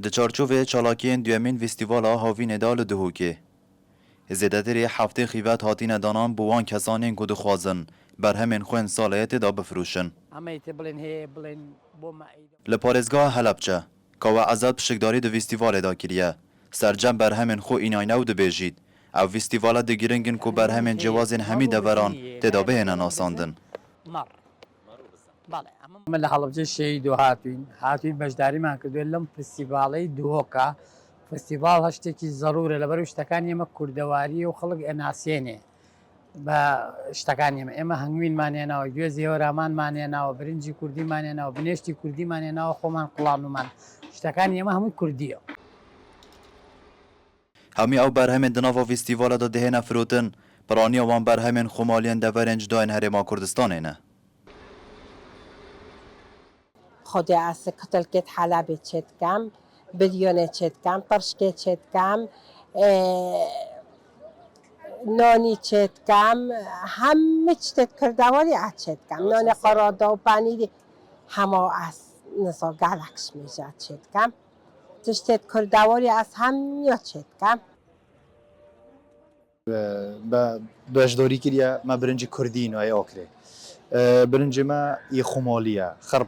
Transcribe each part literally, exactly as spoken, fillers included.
Di çarçovê çalakiyên duyemîn Festîvala Havînê de li Duhokê, zêdetirî heftê xîvet hatine danan bo wan kesanên ku dixwazin berhemên xwe yên salê têda bifroşin. Em ê tê bilên hê, bilên bo me ey. Li parêzgeha Helebçe, Kawe Ezad pişikdarî di festîvalê de kiriye. Sercem berhemên xwe înayne û dibêjît, ev festîvala di giring in ku berhemên cêwazên hemî deveran têda bihêne nasandin. Mar. Bale, em Me li Helebce şehîd û hatûyîn. Hatûyîn beşdarîman kiriye lem festîvalê Duhoka. Festîval hiştekî zerûr e, leber û hiştekan yê me kurdewarî û xelk enasiyêne. Be hiştekan yê me. Ême hengwînman yê nawe, guêzê hewramanman yê nawe, birincî kurdîman yê nawe, binêştî kurdîman yê nawe, xweman qulanûman. Hiştekan yê me hemû kurdî ye. Hemî ew berhemên di nava festîvala de dihêne firotin, piraniya wan berhemên xwemaliyên deverên cudayên Herêma Kurdistanê ne. Xwedê ez kitilkêt Helebê çêdikem, biryonê çêdikem, tirşkê çêdikem, e, nanî çêdikem, hemî tiştê kurdewarî ez çêdikem. Nanê qerada û penîrî hema ez niza gelek ji mêja çêdikem. Tiştê kurdewarî ez hemiya çêdikem. Be beşdarî kiriye, me birincî kurdî nayê akirê. E, birincê me yê xumalî ye. Xirb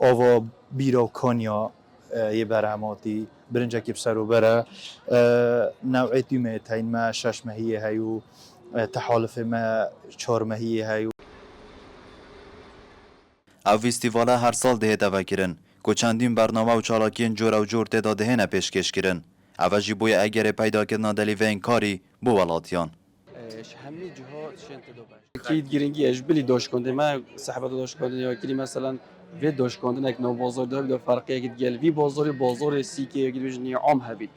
ava bîra kanya, e, yê berhematî, birincekî bi ser û ber e. E, newê tîmê teyn me şeş mehiyê heyû, e, tehalifê me çar mehiyê heyû. Ev festîvala her sal dihête vekirin, ku çendîn bername û çalakiyên cor ew cor tê de dihêne pêşkêşkirin. Ev e jî bûye egerê peydakirina delîveyên karî bo welatiyan. Ji hemî ciha tişên tê de baş. Kî giringî ye ji bilî daşkandê me, sehbeta daşkandinê ya kirî, meselan, vê daşkandinek nav bazar de, de ferqiyekî digel vî bazarê, bazarê sîkê ya kirî nîam hebît.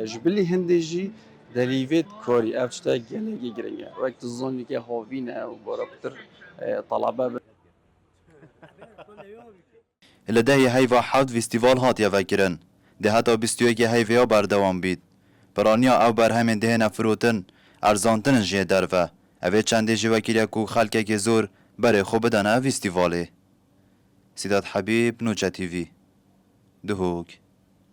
Ji bilî hindê jî delîvêt karî, ev tiştek gelekî giring e. Wek tu zanî ke havîn e û bara pitir, e, talebe be. Li dehê heyva heft festîval hatiye vekirin. Di heta bîst û yekê heyvê ya berdewam bît. Piraniya ew berhemên dihêne firotin, erzantin in ji yê derve. Ev ê çendê jî wekiriye ku xelkekê zor berê xwe bidene festîvalê. Sîdat Hebîb, Nûçe T V, Duhok.